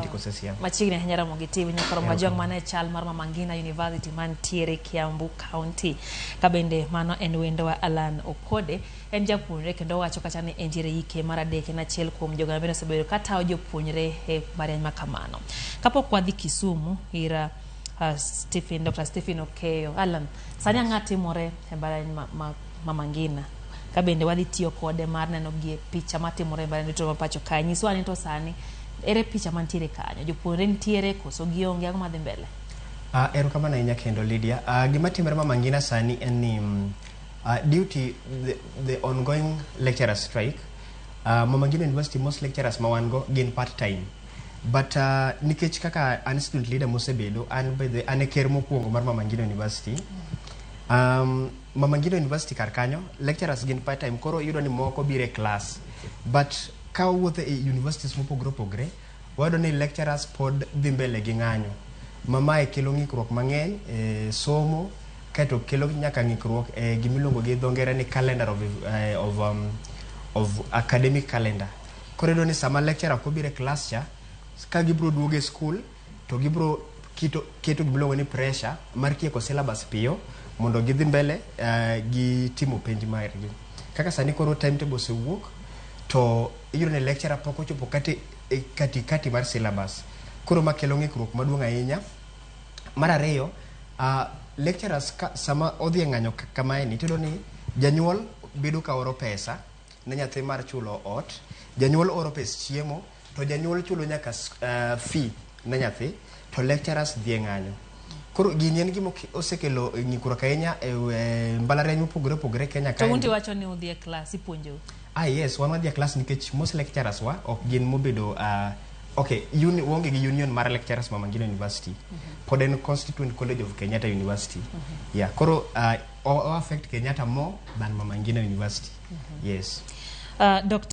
community kose. Machiegni ahinya Ramogi TV nyakoro Majwang', mano e chal mar Mama Ngina University mantiere Kiambu County. Ka bende mano en wendowa Alan Okode, en japuonjre kendo owacho kacha ni entiere hike mar adek, en achiel kuom jogo mabende osebedo ka tayo jopuonjre e mbalariany ma kamano. Kapok wadhi Kisumu ir Stephen, Dr. Stephen Okeyo. Alan, sani ang'o timore e mbalariany ma Mama Ngina? Ka bende wadhi tiyo kode mar neno gie picha matimore e mbalariany duto ma pacho kae. Nyiswa ni to sani ere picha mantiere kanyo? Jopuonjre nitiere koso gionge? Ang'o madhi mbele? Erokamano ahinya kendo, Lydia. Gima timore Mama Ngina sani en ni due to the ongoing lecturer strike, Mama Ngina University, most lecturers ma wan go gin part time. But nikech kaka an student leader mosebedo, an by the an e ker mokwongo mar Mama Ngina University. Mama Ngina University kar kanyo, lecturers gin part time, koro iyudo ni moko biro e class. But ka wawuotho e universities mopogore opogore, wayudo ni lecturers pod dhi mbele gi ng'anyo. Ma mae kelo ng'ikruok mang'eny e somo, kaeto kelo nyaka ng'ikruok e gimiluongo gi dho ngere ni calendar of academic calendar. Koro iyudo ni sama lecturer ok obiro e class cha, ka gibiro duogo e school to gibiro keto gimiluongo ni pressure mar tieko syllabus piyo mondo gidhi mbele gi timo penj margi. Kaka sani koro timetable osewuok, to iyudo ni lecturer pok ochopo kata e katikati mar syllabus. Koro ma kelo ng'ikruok maduong' ahinya. Mar ariyo, lecturers ka, sama odhi e ng'anyo kamae ni, tiyudo ni janyuol bedo ka oro pesa ne nyathi mar chulo ot, janyuol oro pes chiemo, to janyuol chulo nyaka fee ne nyathi, to lecturers dhi e ng'anyo. Koro gini en gima osekelo ng'ikruok ahinya e mbalariany mopogore opogore Kenya To kaendi. Unti wacho ni udhi e class ipuonjou. Ah yes, wan wadhi e class nikech most lecturers wa ok gin mobedo okay, waonge gi union mar lecturers Mama Ngina University. Pod en Constituent College of Kenyatta University. Yeah, koro o affect Kenyatta more than Mama Ngina University. Yes. Dr.